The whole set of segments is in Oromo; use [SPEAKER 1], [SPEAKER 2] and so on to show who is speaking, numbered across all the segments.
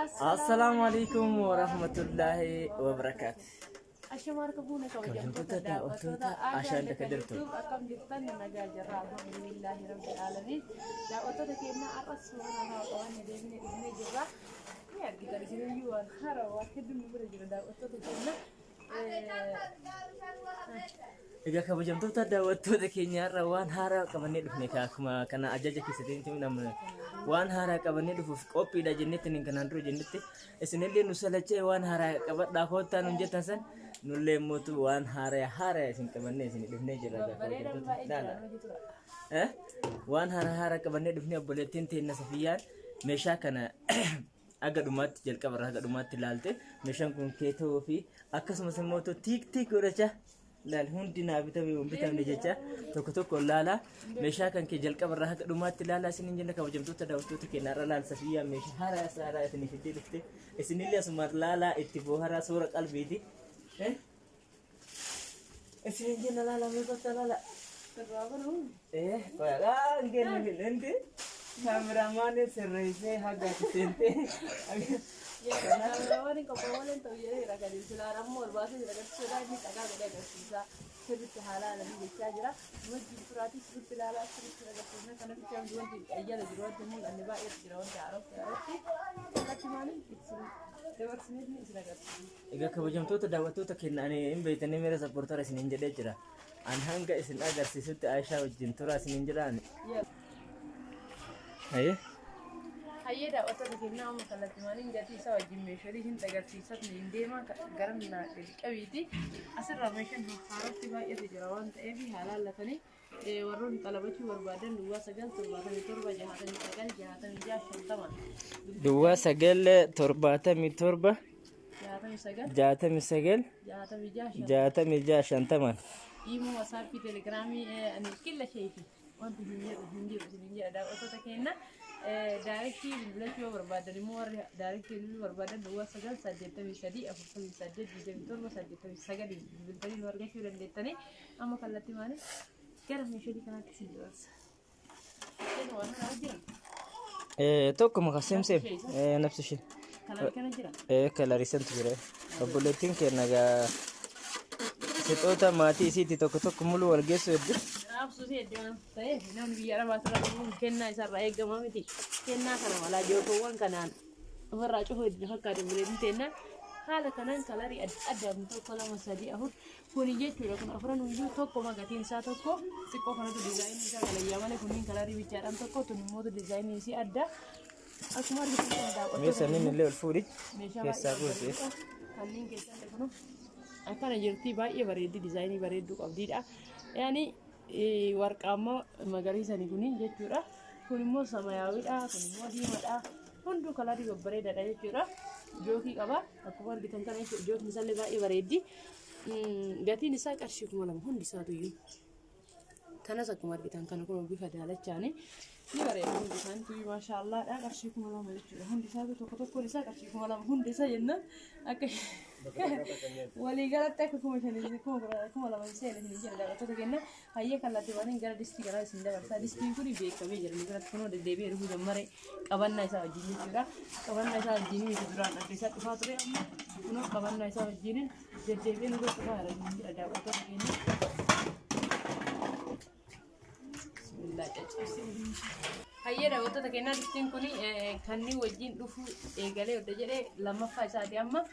[SPEAKER 1] Assalaamu alaikum warahmatullaahi wabarakaatu.
[SPEAKER 2] Ashama harka fuune kabajamtoota daawwattoota
[SPEAKER 1] Ashaan Dakadirtu.
[SPEAKER 2] Akkam jirtan? Nagaa jirra, alhamdulillaahi rabbil aalamiin. Daawwattoota keenya, har'a suuraa haaraa qabanne deemnee dhufnee jirra. Ni argitan isiniyyuu, waan haaraa waan hedduu nu bira jira, daawwattoota keenya.
[SPEAKER 1] Egaa kabajamtoota daawwattoota keenya, har'a waan haaraa qabannee dhufne. Akkuma kana ajaja keessatti namni waan haaraa qabannee dhufuuf qophiidha jennetti kanaan dura jennetti, isinillee nu salachee waan haaraa qabadhaa koottaa nuun jettan san, nullee mootu waan haaraa haaraa isin qabannee isin dhufnee jirra.
[SPEAKER 2] Babbareedan baay'ee
[SPEAKER 1] Laala.
[SPEAKER 2] jira hojii tura.
[SPEAKER 1] Waan haaraa haaraa qabannee dhufnee, obboleettiin teenna Safiyyaan meeshaa kana haga dhumaatti, jalqabarraa haga dhumaatti ilaalte, meeshaan kun kee ta'uu fi akkasumas immoo tiik tiik godhachaa laal, hundi naa bitame hin bitamne jecha tokko tokko laala, meeshaa kan kee jalqabarraa haga dhumaatti ilaalaa isiniin jenna. Kabajamtoota daawwattoota keenya, irra laal, Safiyyaan meeshaa haaraa haaraa isinii fiddee dhufte, isinillee asumaan laalaa itti booharaa, suura qalbiiti. Isiniin jenna, laala, meeqota laala.
[SPEAKER 2] Irraa banuu.
[SPEAKER 1] Qoyaa hin hindi kaameramaanii sirreessee haga ati seentee.
[SPEAKER 2] Kaameraawwan qophaa'uu ta'u jedheera, kan silaan ammoo ol baasee jira agarsiisuudha, inni dhagaa godhee agarsiisa, sirriitti haala alanii jechaa jira. Nu wajjin turaatii sirriitti ilaalaa, sirriitti agarsiisna. Kana bicha wanti ayyala jiru, wanti mul'anne baay'eetu jira, wanti haarofti haarofti kallattii maaliin isin dabarsinee isin agarsiisna.
[SPEAKER 1] Egaa kabajamtoota daawwattoota keenya, ani hin beektanii miira supportara isiniin jedhee jira. An hanga isin agarsiisutti Aishaa wajjin turaa isiniin jedha ani. Hayyee.
[SPEAKER 2] Hayyee daawwattoota keenyaa, amma kallattii maaliin gatii isaa wajjin meeshaalee isin agarsiisatni hin deema gara na qabiiti. Asirraa meeshaan haarofti baay'eetu jira waan ta'eef haalaan latanii warroonni xalabachuu barbaadan 09 77 69 66 50.
[SPEAKER 1] 09 77
[SPEAKER 2] 69
[SPEAKER 1] 69
[SPEAKER 2] 66
[SPEAKER 1] 66 50.
[SPEAKER 2] Imo, WhatsAppii, Telegramii ani killa sheeti wanti hin jedhu hin jiru isin jedha. Daawwattoota keenya, directii bilbilachuu yoo barbaadan immoo, warri directii bilbiluu barbaadan 09 83 48 27 89 bilbiltanii nu argachuu dandeettanii. Amma kallattii maaliif gara meeshaalee kanaatti isin dabarsa. Waan kana jira.
[SPEAKER 1] Tokkuma ka same same nafsi ishee.
[SPEAKER 2] Colorii kana jira.
[SPEAKER 1] Colorii santu jira. Obboleettiin keenya egaa sixoota maatii isiitti tokko tokko mulu wal geessu hedduu.
[SPEAKER 2] Raabsuu fi hedduu waan ta'eef, namni biyya arabaa irraa dhufuun kennaa isarraa eegamaa miti. Kennaa kana malaa jookoowwan kanaan ofirraa cufuu hedduu fakkaatu obboleettiin teenya. Haala kanaan colorii adda addaan tokko, lama, sadii, afur kuni jechuudha. Kun afran iyyuu tokko, gatiin isaa tokko. Xiqqoo kanatu designii isaa galayyaa malee, kunniin colorii bichaadhaan tokko, tun immoo designii isii adda. Akkuma argitu kana
[SPEAKER 1] Mee
[SPEAKER 2] daawwattoota
[SPEAKER 1] sanniin illee ol fuudhi.
[SPEAKER 2] meeshaa
[SPEAKER 1] Keessaa
[SPEAKER 2] baay'ee
[SPEAKER 1] buuse.
[SPEAKER 2] bareedudha. Kanneen keessatti kun akkana jirti, baay'ee bareeddi, designii bareedduu qabdiidha. Yaani warqaammoo magariisani kuni jechuudha. Kun immoo samayaawiidha. Kun immoo diimaadha. Hunduu colorii babbareedaadha jechuudha. Jookii qaba. Akkuma argitan kana jechuudha. Jookni isaallee baay'ee bareeddi. Gatiin isaa qarshii 2000 hundi isaatu iyyuu. Kanas akkuma argitan kana kun bifa daalachaani ni bareeda, hundi isaaniitu maashaallaadha, qarshii 2000 jechuudha. Hundi isaatu tokko tokkoon isaa qarshii 2000, hundi isaa jennaan akka waliigalatti akka 5000, 2000 hin seene isin jira, daawwattoota keenya. Hayyee, kallattiiwwaniin gara distii kanaa isin dabarsa. Distiin kun beekamee jira, nu biratti kunoo deddeebi'ee dhufuu jammare, qabannaa isaa wajjin jechuudha. Qabannaa isaa wajjin miti, duraan adda isaa dhufaa ture, amma kunoo qabannaa isaa wajjin deddeebi'ee nu bira dhufaa jira, daawwattoota keenya. Bismillah, caccabsee. Hayyee daawwattoota keenyaa, distiin kun kanneen wajjin dhufuu eegalee odda jedhee lammaffaa isaati amma.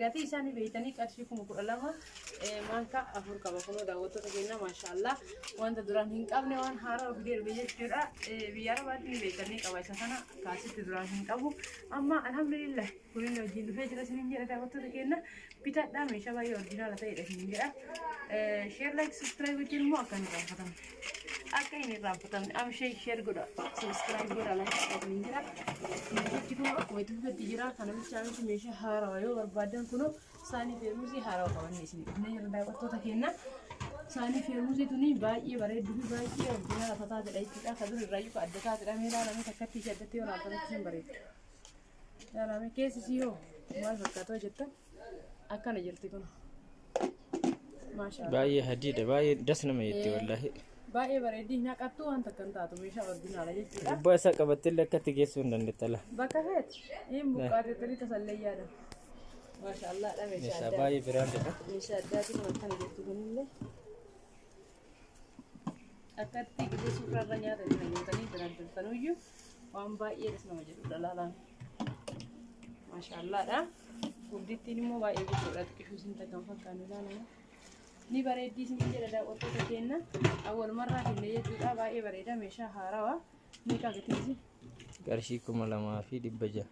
[SPEAKER 2] Gatii isaanii beektanii, qarshii 12,000, maankaa afur qaba. Kunoo daawwattoota keenyaa, maashaallah, wanta duraan hin qabne waan haaraa fidee dhufe jechuudha. Biyya arabaatti ni beektanii qaba, isa kana kaasitti duraan hin qabu, amma alhamdulillah kunin wajjin dhufee jira isiniin jedha. Daawwattoota keenya, bitadhaa, meeshaa baay'ee original ta'edha isiniin jedha. Share, like, subscribe gochuun immoo akka hin irraanfatamne, akka hin irraanfatamne amshee share godha, subscribe godha, like godha isiniin jedha. Meeshichi kun akkuma itti fufetti jira. Kana bichaa miti, meeshaa haarawaa yoo barbaadan kunoo saanii feermusii haarawaa qabanne isin dhufnee jira, daawwattoota keenya. Saanii feermusii tuni baay'ee bareedduu fi baay'ee original taatedha jechuudha. Ka dur irraayyuu ka adda taatedha. Mee ilaalame, takkatti ishee addatti yoo ilaaltan isin bareeddu. Ilaalame, keessi isii hoo maal fakkaatoo jettan, akkana jirti kun. Maashaa.
[SPEAKER 1] Baay'ee hadiidha, baay'ee das nama jetti wallaahi.
[SPEAKER 2] Baay'ee bareeddii hin haqattu waan takka hin taatu meeshaa orjinaala jechuudha.
[SPEAKER 1] Gubbaa isaa qabattee illee akkatti geessuu hin dandeettala.
[SPEAKER 2] Bakka feeti hin buqqaatettanii tasallee yaada. Maashaallah dha meeshaa
[SPEAKER 1] Meeshaa
[SPEAKER 2] addaa.
[SPEAKER 1] baay'ee biraandidha.
[SPEAKER 2] Meeshaa addaatiin kun akkana jettu kunillee. Akkatti gisee suurarra nyaata itti nyaatanii daldaltanuyyuu waan baay'ee nama jedhudha laalaan. Maashaallah dha. Guddittiin immoo baay'ee guddoodha xiqqishuu isin takkan fakkaannu ilaalama. Ni bareeddii isin jedha daawwattoota keenya. Awwalumarraa finne jechuudha baay'ee bareeda meeshaa haarawaa. Meeqa gatiin isii?
[SPEAKER 1] Qarshii 2600.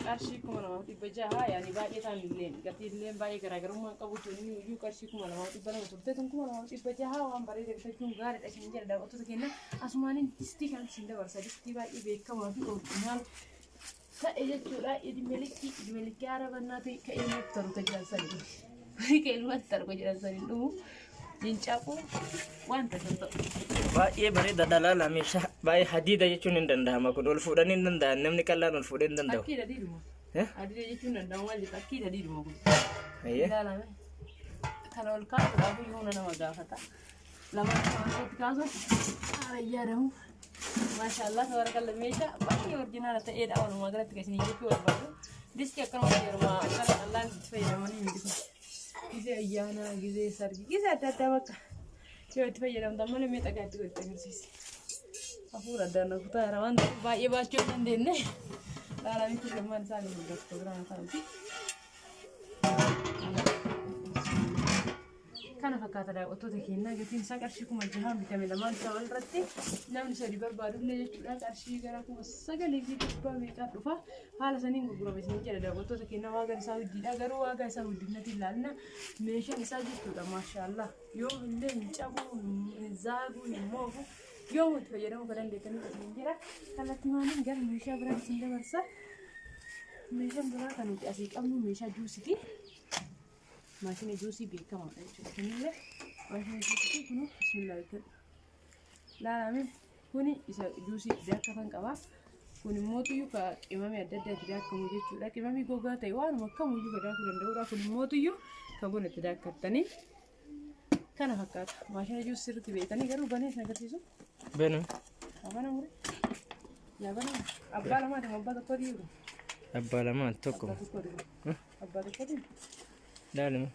[SPEAKER 2] Qarshii 2600 yaani baay'ee ta'an illee gatii illee baay'ee garaagarummaa qabu tuni iyyuu qarshii 2200 turte tun 2600 waan bareeda bitachuun gaariidha isin jedha daawwattoota keenya. Asumaaniin distii kan isin dabarsa distii baay'ee beekamaa fi orjinaal ta'e jechuudha. Idmelikki haara bannaa ta'e ka ilmatti taru jedhan sanii ka ilmatti taru jedhan sanii dhumu hin cabu waan ta'e ta'u.
[SPEAKER 1] Baay'ee bareeda dalaala meeshaa baay'ee hadiida jechuun hin danda'ama kun ol fuudhanii hin danda'an namni qallaan ol fuudhee hin danda'u.
[SPEAKER 2] Akkii dhadhiidhuma. Adiida jechuun danda'amu maal jedha akkii dhadhiidhuma kun.
[SPEAKER 1] Ayyee.
[SPEAKER 2] Ilaalame. Kana ol kaasuudhaaf humna nama gaafata. Lamaan isaa walitti kaasuun haala yaadamu. Maashaallah tabarakallah meeshaa baay'ee orjinaala ta'edha walumaa galatti kan isin jechuu barbaadu. Diskii akkanumatti yeroo akkana qallaan itti fayyadamanii miti kun. Gisee ayyaanaa, gisee sargii, gisee adda addaa bakka yoo itti fayyadamtan malee mee dhagaa itti godhatti agarsiisi. Hafuura addaan na kutaa jira waan ta'eef baay'ee baachuu hin dandeenye. Laalamii kun lamaan isaanii mul'atu biraan isaaniiti. Kana fakkaata daawwattoota keenyaa gatiin isaa qarshii 6000 bitame lamaan isaa wal irratti namni sadi barbaadullee jechuudha qarshii gara 9500 meeqaa dhufa haala saniin gurgurame isin jedha daawwattoota keenyaa waagaan isaa guddiidha garuu waagaa isaa guddinatti ilaalna meeshaan isaa jechuudha maashaallah yoom illee hin cabu hin zaagu hin moofu yoom itti fayyadamuu kan dandeettanii isin jira kallattii maaliin gara meeshaa biraa isin dabarsa meeshaan biraa kan nuti asii qabnu meeshaa juusiiti. Maashina juusii beekamaadha jechuudha. Kunillee maashina juusii kun bismillah jechuudha. Laalame kuni isa juusii daakkatan qaba. Kun immoo tuyyuu ka qimamii adda addaa itti daakkamu jechuudha. Qimamii gogaa ta'e waanuma kamiyyuu ka daakuu danda'udha. Kun immoo tuyyuu ka buna itti daakkattanii kana fakkaata. Maashina juusii sirriitti beekanii garuu banee isin agarsiisu.
[SPEAKER 1] Benu.
[SPEAKER 2] Yaa mure. Yaa bana. Abbaa lamaati moo abbaa tokko dhiiru?
[SPEAKER 1] Abbaa lamaan tokko.
[SPEAKER 2] Abbaa tokko dhiiru. Abbaa tokko dhiiru.
[SPEAKER 1] Laalame.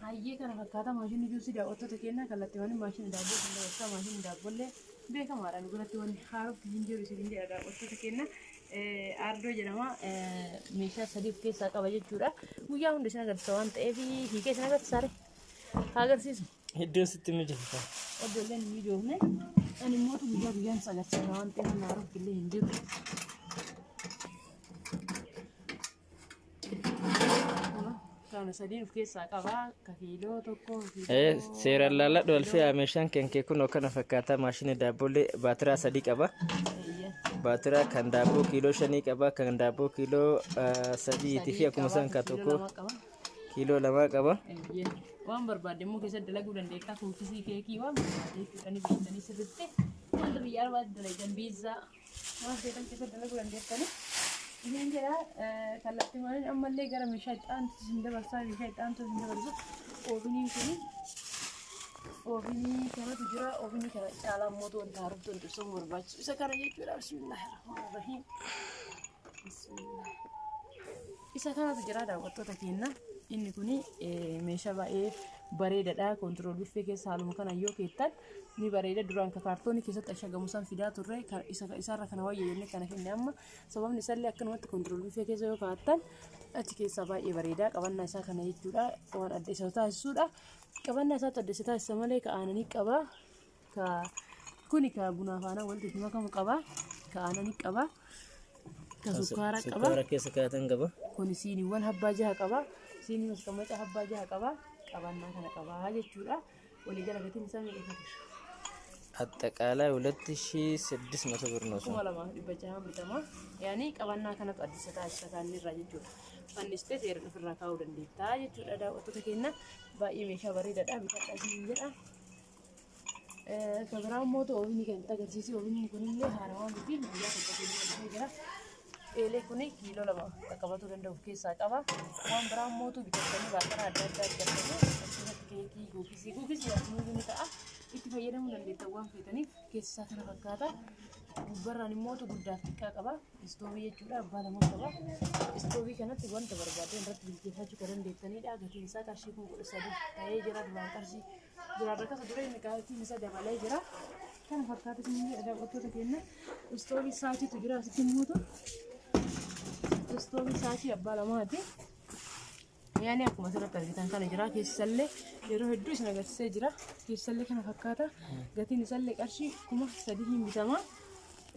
[SPEAKER 2] Hayyee kana fakkaata maashinni juusii daawwattoota keenyaa kallattiiwwan maashina daabboo kan dabarsaa maashinni daabboollee beekamaadha. Nu biratti wanni haarofti hin jiru isin jedha daawwattoota keenya. Aardoo jedhama meeshaa sadii of keessaa qaba jechuudha. Guyyaa hunda isin agarsiisa waan ta'eef hiikee isin agarsiisa ree. Haa agarsiisu.
[SPEAKER 1] Iddoon sitti mijata.
[SPEAKER 2] Iddoolleen hin mijoofne. Ani immoo guyyaa guyyaan isa agarsiisa waan ta'eef haarofti illee hin jiru. Kana sadiin of keessaa qaba. Ka kiiloo tokko.
[SPEAKER 1] Seeraan laalladhu alfee meeshaan kenkee kun kana fakkaata maashina daabboollee baatiraa sadii qaba. Baatiraa kan daabboo kiiloo 5 qaba kan daabboo kiiloo 3 fi akkuma isaan kan tokko kiiloo 2 qaba.
[SPEAKER 2] Waan barbaadde immoo keessatti dalaguu dandeetta. Kuukisii keekii waan barbaadde jechuudha ni beektanii sirriitti. Wanta biyya arabaatti dalagan biizzaa waan feetan keessatti dalaguu dandeettanii. Isheen jedha kallattii maaliin ammallee gara meeshaa itti aantu isin dabarsaa meeshaa itti aantu isin dabarsu ooviniin kuni oovinii kanatu jira oovinii kana caalaa immoo wanta haaroftu wanti ibsamuu barbaachisu isa kana jechuudha bismillaahi rahmaani rahiim. Isa kanatu jira daawwattoota keenya inni kuni meeshaa baay'ee bareedaadha koontirool biffee keessa haaluma kana yoo keettan ni bareeda duraan ka kaartoonii keessatti ashagamu san fidaa turre isarra kana wayya jennee kana finne amma sababni isaallee akkanumatti koontirool biffee keessa yoo kaa'attan achi keessaa baay'ee bareeda qabannaa isaa kana jechuudha waan adda isa taasisuudha qabannaa isaatu adda isa taasisa malee ka aananii qaba ka kuni ka bunaa faana walitti makamu qaba ka aananii qaba ka sukkaara qaba
[SPEAKER 1] Sukkaara keessa kaa'atan qaba.
[SPEAKER 2] Kuni siiniiwwan abbaa jaha qaba. Siinii masqamaca abbaa jaha qaba. Qabannaa kana qaba jechuudha. Waliigala gatiin isaa meeqa fakkaata?
[SPEAKER 1] አጠቃላይ 2600 ብር ነው።
[SPEAKER 2] 2600 bitama. Yaani qabannaa kanatu adda isa taasisa kaanirraa jechuudha. Fannistee seeraan ofirraa kaa'uu dandeettaa jechuudha daawwattoota keenya. Baay'ee meeshaa bareedaadha bitadhaa isin jedha. Kan biraa immoo oomisni kan itti agarsiisu oomisni kunillee haarawaa miti guyyaa tokko keessa dhufee jira. Eelee kuni kiiloo 2 qaqqabatuu danda'u of keessaa qaba. Waan biraa mootu bitattanii baaqana adda addaa argattanii akkasumatti keekii, kuukisii, kuukisii akkuma ni ta'a. Itti fayyadamuu dandeettan waan feetaniif keessaa kana fakkaata. Gubbarraan immoo guddaaf xiqqaa qaba. Istoobii jechuudha abbaa 2 qaba. Istoobii kanatti wanta barbaaddan irratti bilcheeffachuu kan dandeettanidha. Gatiin isaa qarshii 13,000 ta'ee jira. Duraan qarshii duraan rakkasa dura inni gatiin isaa dabalee jira. Kana fakkaata isin jedha daawwattoota keenya. Istoobii saachiitu jira asitti immoo istoobii saachii abbaa 2ti. Yaani akkuma asirratti argitan kana jira. Keessallee yeroo hedduu isin agarsiisee jira. Keessallee kana fakkaata. Gatiin isaallee qarshii 3,000 bitama.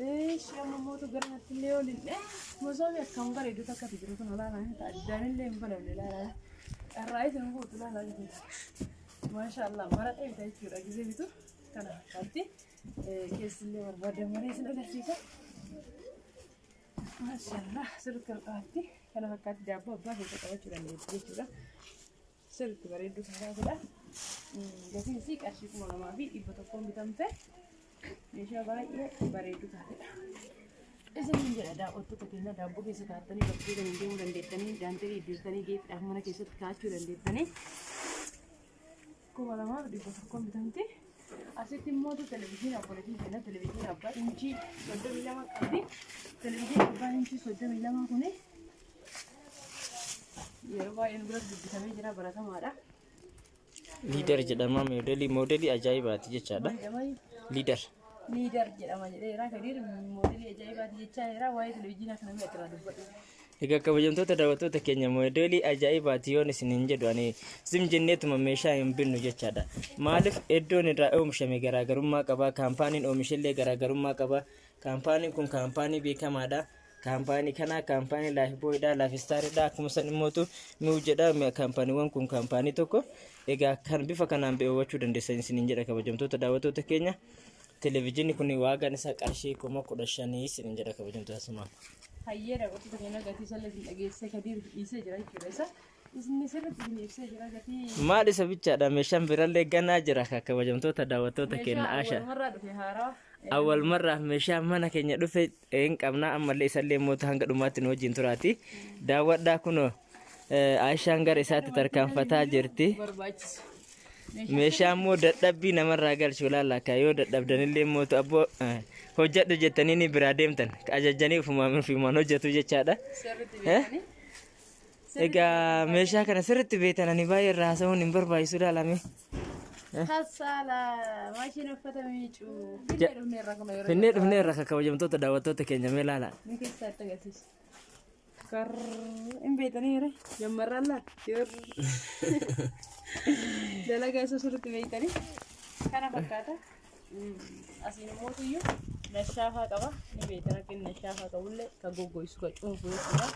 [SPEAKER 2] Eeshi amma mootu gara natti illee yoo lil'e mosoobii akkam bareedu takkatu jiru kun olaanaa addaanillee hin banamne ilaalaa. Carraa isin fuutu ilaalaa jiru. Maashaallah maradhee bita jechuudha gisee bitu kana fakkaatti. Keessillee barbaadan malee isin agarsiisa. Maashaallah sirriitti kan qabaatti kana fakkaatti daabboo abbaa keessa qabachuu dandeessu jechuudha. Sirriitti bareedduu kan taatedha. Gatiin isii qarshii 2,100 bitamte. Meeshaa baay'ee bareedduu taatedha. Isiniin jedha daawwattoota keenya daabboo keessa kaa'attanii bakkee kan deemuu dandeettanii daanteelii iddiirtanii geexxaaf mana keessatti kaa'achuu dandeettanii 2,100 bitamte. Asitti immoo televizyiina obboleettiin keenya televizyiina abbaa inchii 32 qabdi. Televizyiina abbaa inchii 32 kuni yeroo baay'ee nu biratti dubbisamee jira baratamaadha.
[SPEAKER 1] Liidar jedhama moodelii ajaa'ibaati jechaadha. Liidar.
[SPEAKER 2] Liidar jedhama jedheera Kadiir moodelii ajaa'ibaati jechaa jira waa'ee televizyiinaa kana mi'a irraa dubbadhu.
[SPEAKER 1] Egaa kabajamtoota daawwattoota keenya moodelii ajaa'ibaati yoon isin hin jedhu ani sim jenneetuma meeshaa hin binnu jechaadha. Maaliif iddoon irraa oomishame garaagarummaa qaba. Kaampaaniin oomishellee garaagarummaa qaba. Kaampaaniin kun kaampaanii beekamaadha. Kaampaanii kana kaampaanii Lifebuoyidha, Lifestaridha, akkuma san immootu mi'u jedha. Kaampaaniiwwan kun kaampaanii tokko. Egaa kan bifa kanaan beewwachuu dandeessan isiniin jedha kabajamtoota daawwattoota keenya. Televezyiinii kun waagaan isaa qarshii 15,000 isiniin jedha kabajamtoota sumaan.
[SPEAKER 2] Hayyee daawwattoota keenya gatii sallee isin dhageessee Kadiir dhiisee jira jechuudha isa. Isin sirriitti isin ibsee jira gatii.
[SPEAKER 1] Maal isa bichaadha meeshaan birallee ganaa jira kabajamtoota daawwattoota keenya Asha.
[SPEAKER 2] Awwalumarraa dhufe haarawaa.
[SPEAKER 1] Awwal marraa meeshaa mana keenya dhufe hin qabna ammallee isallee moota hanga dhumaatti nu wajjin turaati. Daawwadhaa kunoo Aishaan gara isaatti tarkaanfataa jirti.
[SPEAKER 2] Barbaachisu.
[SPEAKER 1] Meeshaa immoo dadhabbii namarraa galchu ilaalla akka yoo dadhabdanillee mootu abboo hojjedhu jettanii ni biraa deemtan ajajjanii ofumaan ofumaan hojjetu jechaadha.
[SPEAKER 2] Sirriitti beekanii.
[SPEAKER 1] Egaa meeshaa kana sirriitti beektan ani baay'ee irraa haasa'uun hin barbaachisu ilaalame.
[SPEAKER 2] Hasaala maashina uffata miicuu. Finnee dhufnee irraa kana yeroo.
[SPEAKER 1] Finnee dhufnee irraa kabajamtoota daawwattoota keenya mee ilaala.
[SPEAKER 2] Ni keessaa itti agarsiisa. Karr hin beektanii yeroo jammarraan laata. Dalagaa isa sirriitti beektanii. Kana fakkaata. Asiin immoo iyyuu nashaafaa qaba. Ni beektan akka inni nashaafaa qabullee kan goggoisu kan cuunfu jechuudha.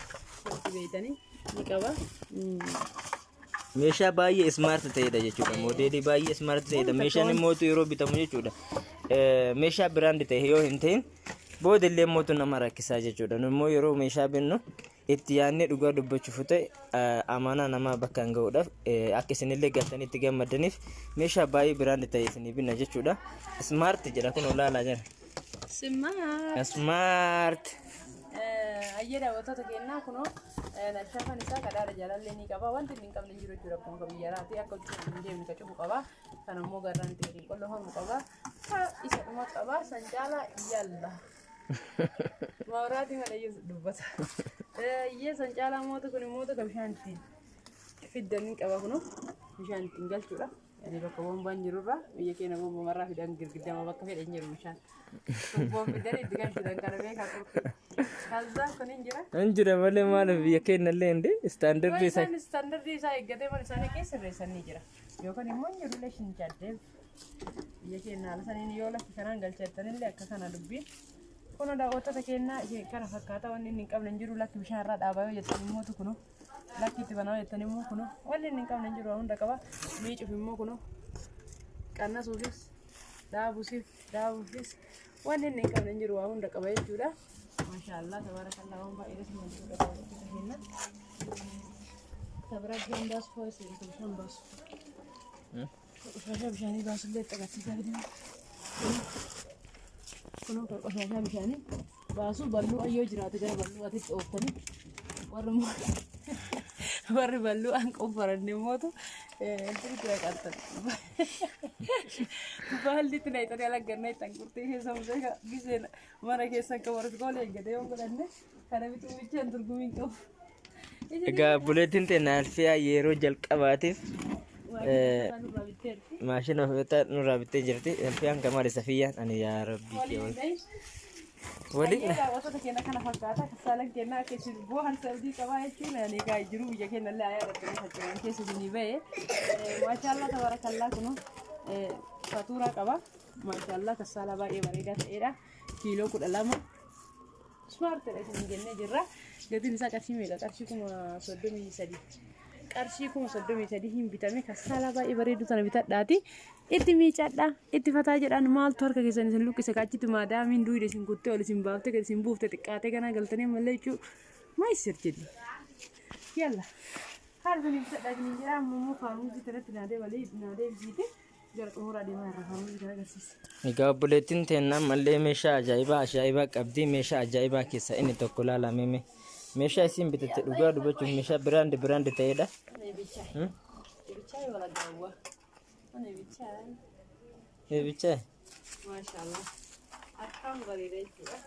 [SPEAKER 2] Sirriitti beektanii ni qaba.
[SPEAKER 1] Meeshaa baay'ee smart ta'edha jechuudha. Moodeelii baay'ee smart ta'edha. Meeshaan immoo yeroo bitamu jechuudha. Meeshaa brand ta'e yoo hin ta'in boodillee mootu nama rakkisaa jechuudha. Nu immoo yeroo meeshaa binnu itti yaadnee dhugaa dubbachuuf ta'e amaanaa namaa bakka hin ga'uudhaaf akka isinillee galtanii itti gammadaniif meeshaa baay'ee brand ta'e isinii binna jechuudha. Smart jedha kun olaalaa jira.
[SPEAKER 2] Smart.
[SPEAKER 1] Smart.
[SPEAKER 2] Ayyee daawwattoota keenyaa kunoo nashaafaan isaa kadhaadha jaalallee ni qaba. Wanti inni hin qabne hin jiru jechuudha. Akkuma biyya alaati akka hojii hin deemne ka cufu qaba. Kan ammoo garraan itti gadi qollofamu qaba. Ka isa dhuma qaba. San caalaa yalla. Mauraatii malee dubbata. Iyyee san caalaa moota kun immoo kan bishaan ittiin fiddan ni qaba kunoo bishaan ittiin galchuudha. Yani bakka bombaan jirurraa biyya keenya bombumarraa fidan girgiddama bakka fedhan jiru bishaan. Bomboon fidan itti galchuudhaan kana beekaa qurqur. Kazzaa kun hin jira.
[SPEAKER 1] Hin jira malee maaliif biyya keenya illee hin istaandardii isaa.
[SPEAKER 2] Isaan istaandardii isaa eeggatee mana isaanii keessa sirreessan ni jira. Yookaan immoo hin jirullee shinchaaddeef. Biyya keenya haala saniin yoo lakki kanaan galchattanillee akka kana dubbiin. Kun daawwattoota keenyaa kana fakkaata wanni inni hin qabne hin jiru lakki bishaan irraa dhaabaa yoo jettan immoo kunoo lakki itti banaa yoo jettan immoo kunoo wanni inni hin qabne hin jiru hunda qaba. Miicuuf immoo kunoo qannasuufis dhaabuufis wanni inni hin qabne hin jiru waa hunda qaba jechuudha. Maashaallah tabaarakallaa waan baay'ee nama jechuudha daawwattoota keenya. Tabiraa bishaan baasu fooyyessi bishaan baasu. Qoshashaa bishaanii baasullee itti agarsiisaa fidina. Kunoo kan qoshashaa bishaanii baasu. Bal'uu yoo jiraate gara bal'uutti ooftanii warri bal'uudhaan qoffaranne mootu intini naqattan. Baallitti naqxanii alagganna ittiin qurxii keessa musee giseen mana keessan kan warri goole eeggate yoo godhanne kana bituu bichaan dorgommii hin qabu.
[SPEAKER 1] Egaa obboleettiin teenya Alfiyaa yeroo jalqabaatiif maashina ofiitaa nurraa bittee jirti. Alfiyaan kan maali Safiyyaan ani yaa rabbii kee waliin.
[SPEAKER 2] Daawwattoota keenya kana fakkaata. Kasaalan keenya akka isin bu'aan sabdii qabaa jechuun ani egaa jiru biyya keenya illee ayaa irratti facca'an keessa isinii ba'e. Maashaallah tabaarakallaa kunu fatuuraa qaba. Maashaallah kasaala baay'ee bareedaa ta'edha. Kiiloo 12. Smaartidha isin jennee jirra. Gatiin isaa qarshii meeqa? Qarshii 33,000. Qarshii 33,000 hin bitame. Kasaala baay'ee bareedu sana bitadhaati. Itti miicadha. Itti fataa jedhaan maaltu harka keessan isin luqqise kaachitti maadaamiin duwide isin kuttee ol isin baaftee gad isin buufte xiqqaatee ganaa galtanii ammallee jechuu maayisir jedhi. Yalla. Haala sanii bitadhaa isin jira amma immoo faarmuuzii kanatti naadee walii naadee bisiite gara xumuraa deemaa irra faarmuuzii kana agarsiisa.
[SPEAKER 1] Egaa obboleettiin teenya ammallee meeshaa ajaa'ibaa ajaa'ibaa qabdi. Meeshaa ajaa'ibaa keessaa inni tokko ilaalamee meeshaa isiin bitatte dhugaa dubbachuuf meeshaa biraandi biraandi ta'edha.
[SPEAKER 2] Ani bichaa. Bichaa yoo walagaawwa. Ani bichaa.
[SPEAKER 1] Bichaa.
[SPEAKER 2] Maashaallah. Akkaan bareeda jechuudha.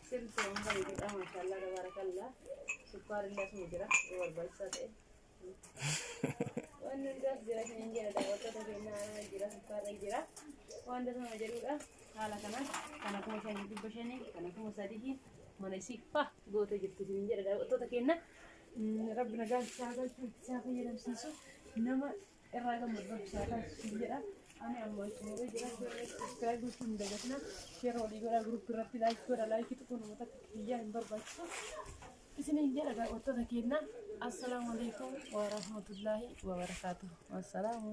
[SPEAKER 2] Sirriitti waan bareedudha. Maashaallah tabaarakallaa. Sukkaarri illee asuma jira yoo barbaachisaa ta'e. Wanni hundaas jira kan hin jedha daawwattoota keenyaa jira sukkaarri jira. Waan dasama jedhudha. Haala kanaan kana 5,500 kana 3,000 mana isii fa gootee jirtu isin jedha daawwattoota keenya. Rabbi nagaan isaa galchuu isaa fayyadamsiisu nama irraa gammadu isaa taasisu jedha. Ani amma xumuree jira. Subscribe gochuun hin dagatina. Share walii godhaa group irratti like godhaa like tuquun namoota akka kiyyaa hin barbaachisu. Isiniin jedha daawwattoota keenya. Assalaamu alaikum wa rahmatullaahi wa barakaatuh. Wassalaamu.